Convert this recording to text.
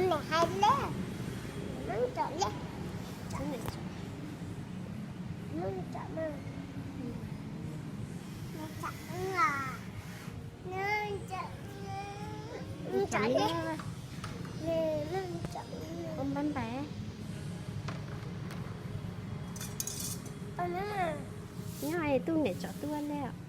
Niam hais leb, mab tsom leb, mab tsom, mab tsom, mab tsom leb, mab tsom, ua npab npais. Nyob es tub niam tsom tuaj leb os.